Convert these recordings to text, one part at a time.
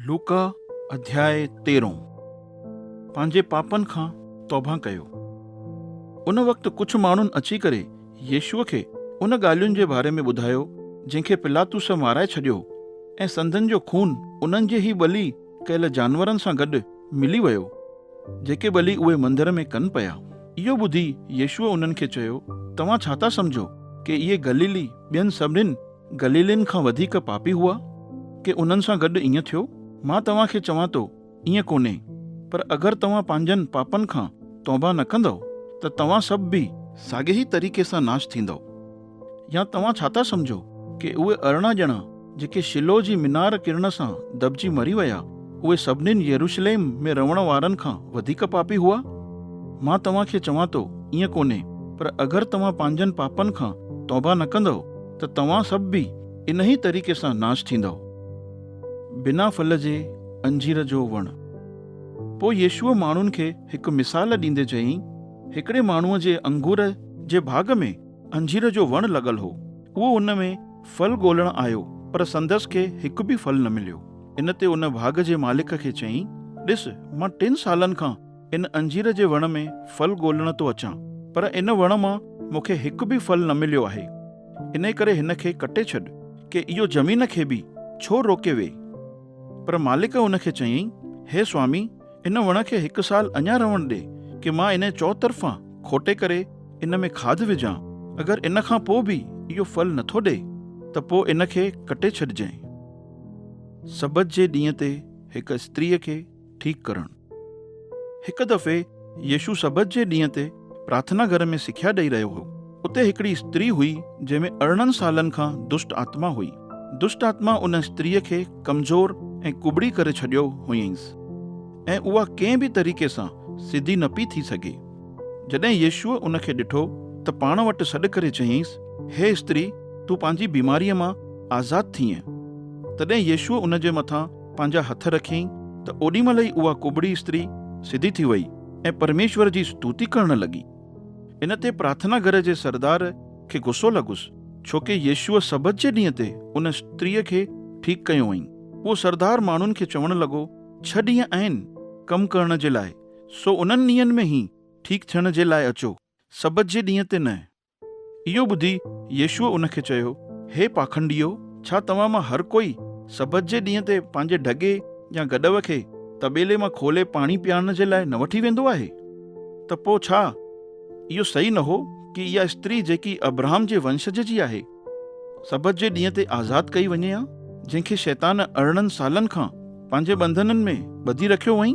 لوڪا اڌياء تيرهون پنهنجي پاپن کان توبه ڪيو. ان وقت ڪجهه ماڻهن اچي ڪري يسوع کي ان ڳالهين جي باري ۾ ٻڌايو جنهن کي پلاطس مارائي ڇڏيو هو ۽ سندن جو خون انهن جي ئي ٻلي ڪيل جانورن سان گڏ ملي ويو، جيڪي ٻلي اهي مندر ۾ ڪن پيا. اهو ٻڌي يسوع انهن کي چيو، توهان ڇا ٿا سمجهو ڪي اهي گليلي ٻين سڀنين گليلين کان وڌيڪ پاپي هئا؟ ڪي انهن سان گڏ ائين ٿيو؟ مان توهان کي چوان ٿو، ائين ڪونهي، پر اگر توهان پنهنجن پاپن کان توبه نه ڪندؤ ته توهان سڀ به ساڳئي ئي طريقي سان ناش ٿيندؤ. يا توهان ڇا ٿا سمجهو ڪي اهي 18 ڄڻا جيڪي شلو جي مينار ڪرڻ سان دٻجي مري ويا، اهي سڀنين يروشليم ۾ رهڻ وارن کان وڌيڪ پاپي هئا؟ مان توهان کي چوان ٿو، ائين ڪونهي، پر اگر توهان پنهنجن پاپن کان توبه نه ڪندؤ ته توهان سڀ به انهي طريقي سان ناش ٿيندؤ. بنا ڦل جي انجير جو وڻ. پوء يسوع ماڻهن کي هڪ مثال ڏيندي چيائين، هڪڙي ماڻهوء جي انگور جي باغ ۾ انجير جو وڻ لڳل هو. اهو ان ۾ ڦل ڳولڻ آيو، پر سندس کي هڪ به ڦل نه مليو. ان تي ان باغ جي مالڪ کي چيائين، ڏس، مان ٽن سالن کان ان انجير جي وڻ ۾ ڦل ڳولڻ ٿو اچان، پر ان وڻ مان مون کي هڪ به ڦل نه مليو آهي. انهي ڪري هن کي ڪٽي ڇڏ، ڪي اهو زمين کي به ڇو روڪي ويهي؟ پر مالڪ ان کي چيائين، هي سوامي! ان وڻ کي هڪ سال اڃا رهڻ ڏي، ڪي مان انهي چؤطرفان کوٽي ڪري ان ۾ کاڌ وجهان، اگر ان کان پوء به اهو ڦل نٿو ڏئي ته پوء ان کي ڪٽي ڇڏجانء. سبت جي ڏينهن تي هڪ استريء کي ٺيڪ ڪرڻ. هڪ دفعي يسوع سبت جي ڏينهن تي پرارٿنا گهر ۾ سکيا ڏئي رهيو هو. اتي هڪڙي استري هئي جنهن ۾ 18 سالن کان دشٽ آتما هئي. دشٽ آتما ان استريء کي ڪمزور ۽ ڪٻڙي ڪري ڇڏيو هئائينس ۽ اها ڪنهن به طريقي سان سڌي نه پئي ٿي سگهي. جڏهن يسوع ان کي ڏٺو ته پاڻ وٽ سڏ ڪري چيائينس، هي استري، تون پنهنجي بيماريء مان آزاد ٿينء. تڏهن يسوع ان جي مٿان پنهنجا هٿ رکيائين ته اوڏي مهل ئي اها ڪٻڙي استري سڌي ٿي وئي ۽ پرميشور جي ستوتي ڪرڻ لڳي. ان تي پرارٿنا گهر جي سردار کي غصو لڳس، ڇوڪه يسوع سبت جي ڏينهن تي ان استريء کي ٺيڪ ڪيو هئائين. اهو سردار ماڻهن کي چوڻ لڳو، ڇهه ڏينهن آهن ڪم ڪرڻ جي لاء، سو انهن ڏينهن ۾ ئي ٺيڪ ٿيڻ جي لاء اچو، سبت جي ڏينهن تي نه. اهو ٻڌي يسوع ان کي چيو، هي پاکنڊيو، ڇا توهان مان هر ڪوئي سبت جي ڏينهن تي پنهنجي ڍڳي يا گڏهه کي طبيلي مان کولي پاڻي پيارڻ جي لاء نه وٺي ويندو آهي؟ ته پوء ڇا اهو صحيح نه هو ڪي اها استري جيڪي ابرهام جي ونشج جي آهي، سبت جي ڏينهن تي آزاد ڪئي وڃي ها، جنهن کي شيطان 18 سالن کان پنهنجي ٻنڌنن ۾ ٻڌي رکيو هئائين؟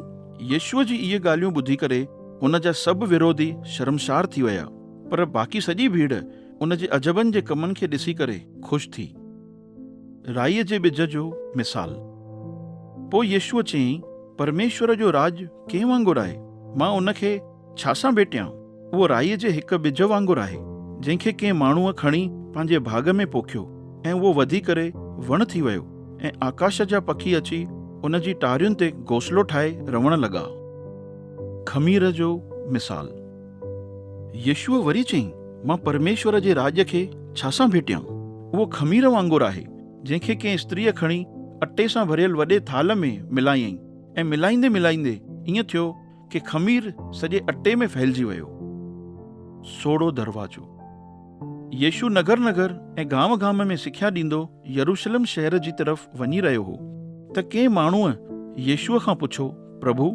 يسوع جي اهي ڳالهيون ٻڌي ڪري هن جا سڀ وروڌي شرمسار ٿي ويا. پر باقي سڄي ڀيڙ ان جي عجبن جي ڪمن کي ڏسي ڪري خوش ٿي. رائيء جي ٻج جو مثال. پوء يسوع چيائين، پرميشور جو راڄ ڪنهن وانگر آهي؟ مان ان کي ڇا سان ڀيٽيان؟ اهو رائيء جي هڪ ٻج وانگر آهي، جنهن کي ڪنهن ماڻهوء کڻي پنهنجي باغ ۾ پوکيو ۽ اهو وڌي ڪري وڻ ٿي ويو ۽ آڪاش جا پکي اچي ان جي ٽارين تي گهوسلو ٺاهي رهڻ لڳا. خمير جو مثال. يسوع وري چيائين، مان پرميشور جي راڄ کي ڇا سان ڀيٽيان؟ اهو خمير وانگر آهي، جنهن کي ڪنهن استريء کڻي اٽي سان ڀريل وڏي ٿالهه ۾ ملايائين ۽ ملائيندي ملائيندي ائين ٿيو ڪي خمير سڄي اٽي ۾ ڦهلجي ويو. سوڙهو دروازو. يسوع نگر نگر ۽ گام گام ۾ سکيا ڏيندو يروشلم شهر جي طرف وڃي رهيو هو ته ڪنهن ماڻهوء يسوع کان پڇيو، پرڀو!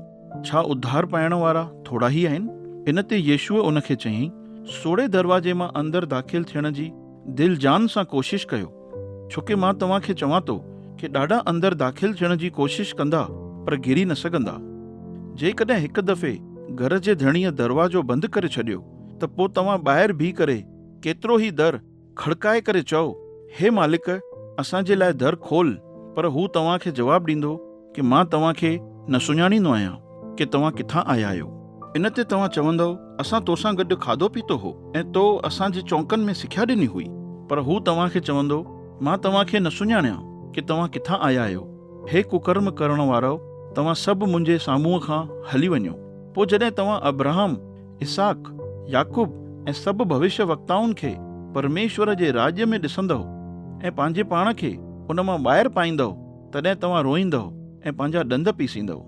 ڇا اڌار پائڻ وارا ٿورا ئي آهن؟ ان تي يسوع ان کي چيائين، سوڙهي دروازي مان اندر داخل ٿيڻ جي دل جان سان ڪوشش ڪيو، ڇوڪه مان توهان کي چوان ٿو ڪي ڏاڍا اندر داخل ٿيڻ جي ڪوشش ڪندا پر گهري نه سگهندا. جيڪڏهن هڪ دفعي گهر جي ڌڻيء دروازو بند ڪري ڇڏيو ته پوء توهان ٻاهر بيهي ڪري ڪيترو ئي در کڙڪائي ڪري چئو، هي مالڪ، اسان جي لاء در کول، پر هو توهان کي جواب ڏيندو ڪي مان توهان کي نه سڃاڻيندو آهيان ڪي توهان ڪٿان آيا آهيو. ان تي توهان چوندؤ، اسان توسان گڏ کاڌو پيتو هو ۽ تو اسان جي چونڪن ۾ سکيا ڏني هئي. پر هو توهان کي چوندو، مان توهان کي نه سڃاڻيان ڪي توهان ڪٿان آيا آهيو. هي ڪڪرم ڪرڻ وارؤ، توهان سڀ منهنجي سامهون کان هلي وڃو. پوء جڏهن توهان ابرهام، اسحاق، يعقوب ۽ سڀ ڀوشيه وڪتائن کي پرميشور جي راڄ ۾ ڏسندؤ ۽ پنهنجي پاڻ کي ان مان ٻاهر پائيندؤ، تڏهن توهان روئيندؤ ۽ پنهنجا ڏند پيسيندؤ.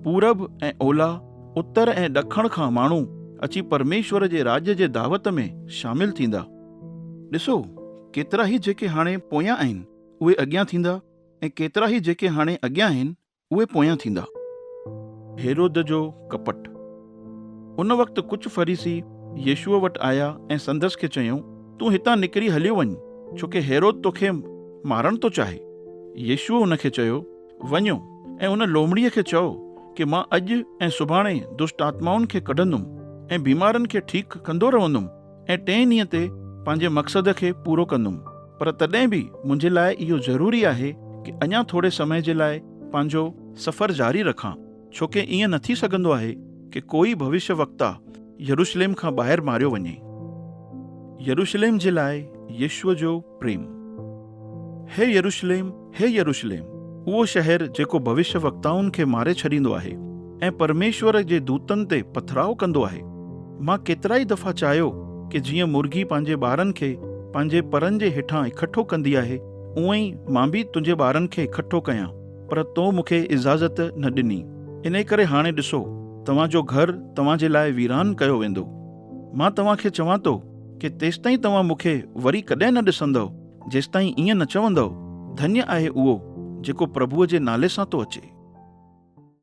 پورب ۽ اولهه، اتر ۽ ڏکڻ کان ماڻهو اچي پرميشور جي راڄ جي دعوت ۾ شامل ٿيندا. ڏسو، ڪيترا ئي جيڪي هاڻي پويان آهن، اهي اڳيان ٿيندا ۽ ڪيترا ئي جيڪي هاڻي اڳيان آهن، اهي پويان ٿيندا. هيرود جو ڪپٽ. ان وقت ڪجهه فريسي يسوع وٽ آيا ۽ سندس کي چيائون، تون هتان نڪري هليو وڃ، ڇو ڪي هيرود توکي مارڻ ٿو چاهي. يسوع هن کي چيو، وڃو ۽ ان لومڙيء کي چئو ڪي مان اڄ ۽ سڀاڻي دشٽ آتمائن کي ڪڍندم ۽ بيمارن کي ٺيڪ ڪندو رهندم ۽ ٽئين ڏينهن تي پنهنجي مقصد کي پورو ڪندم. پر تڏهن به منهنجي لاء اهو ضروري آهي ڪي اڃا ٿوري سمي جي لاء پنهنجو سفر جاري رکان، ڇو ڪي ائين نه ٿي سگهندو آهي ڪي ڪوئي ڀوشيه وڪتا يروشليم کان ٻاهر ماريو وڃي. يروشليم جي لاء يسوع جو پريم. هي يروشليم، هي يروشليم، اهو شهر جيڪو ڀوشيه وڪتائن کي ماري ڇڏيندو آهي ۽ پرميشور جي دوتن تي پٿراء ڪندو آهي. مان ڪيترائي دفعا چاهيو ڪي جيئن مرغي پنهنجي ٻارن کي پنهنجي پرن جي هيٺان اڪٺو ڪندي آهي، اونئن ئي مان به تنهنجي ٻارن کي اڪٺو ڪيان، پر تو مون کي اجازت نه ڏني. انهي ڪري هاڻي ڏسو، توهان جو گهر توهان جي لاء ويران ڪيو ويندو. مان توهان کي چوان ٿو ڪي تيستائين توهان مون کي وري ڪڏهن نه ڏسندؤ، جيستائين ائين نه چوندؤ، ڌنيه آهي اهو جيڪو پرڀوء جي نالي سان ٿو اچي.